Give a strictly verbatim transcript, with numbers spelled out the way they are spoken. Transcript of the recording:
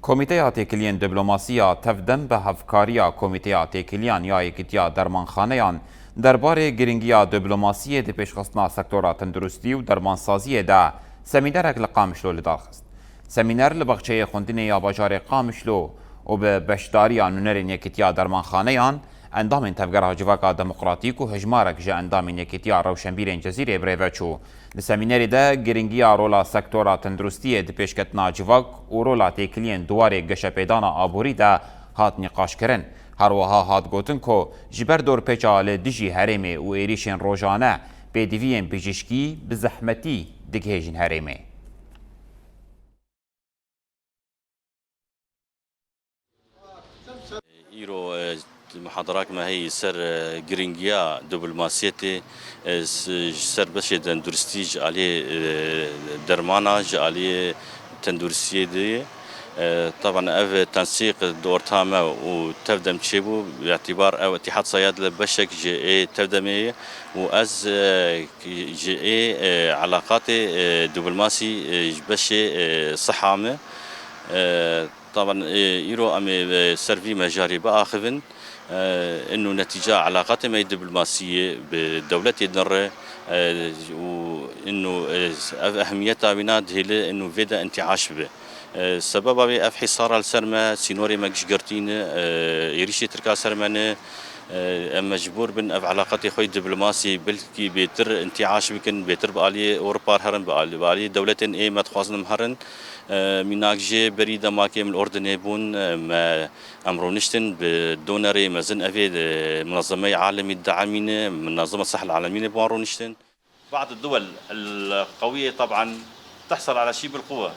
Komîteya Têkiliyên Diplomasî ya Tevdem bi hevkariya Komîteya Têkiliyan ya Yekîtiya Dermanxaneyan derbarê giringiya diplomasiyê di pêşxistina sektora tenduristî û dermansaziyê de semînerek li Qamişlo li dar xist. Semîner li baxçeyê xwendinê ya bajarê Qamişlo û bi beşdariya nûnerên Yekîtiya Dermanxaneyan, endamên Tevgera Civaka Demokratîk û hejmarek ji endamên Yekîtiya Rewşenbîrên Cezîrê birêve çû. Di semînerê de giringiya rola sektora tenduristiyê di pêşketina civak û rola têkiliyên di warê geşepêdana aborî de hat nîqaşkirin. Her wiha hat gotin ku ji ber dorpêça li dijî herêmê û êrîşên rojane, pêdiviyên bijîşkî bi zehmetî digihêjin herêmê. Îro, e, muhadarak me heye ser, e, giringiya diplomasiyetê, e, s-, ji ser beşê tenduristî ji aliyê, e, dermana, ji aliyê tenduristiyê de ye. E, taban ev tensîq di orta me û Tevdem çêbû, bi îtîbar ew Îtîhad Sayad li beşek ji ê Tevdemê ye û ez, e, ji ê, e, elaqatê, e, diplomasî, e, ji beşê, e, siha me. E, taban, e, îro em ê, e, ser vî mejarê biaxivin. E, inu netîca elaqatê me yê diplomasiyê bi dewletê din re, e, û inu, e, ev ehmiyeta wîna dihêle inu vê de întiaş bibe. E, sebeba wê ev hîsara li ser me, sînorê me giştgirtî ne, e, êrîşê Tirka ser me ne. E, em mecbûr bin ev elaqetê xwe yê diplomasî belkî bêtir întiaş bikin, bêtir bi aliyê Ewropa re herin, bi alî-, bi aliyê dewletên ê me dixwazin em herin. E, mînak jê berî demakê em li Urdinê bûn, e, me, em rûniştin bi donerê mezin, ev ê, e, Munezzemeya Alemî Daimî ne, Munezzemeya Sihha Alemî ne, bi wan rûniştin. بعض الدول القوية طبعًا تحصل على شيء بالقوة.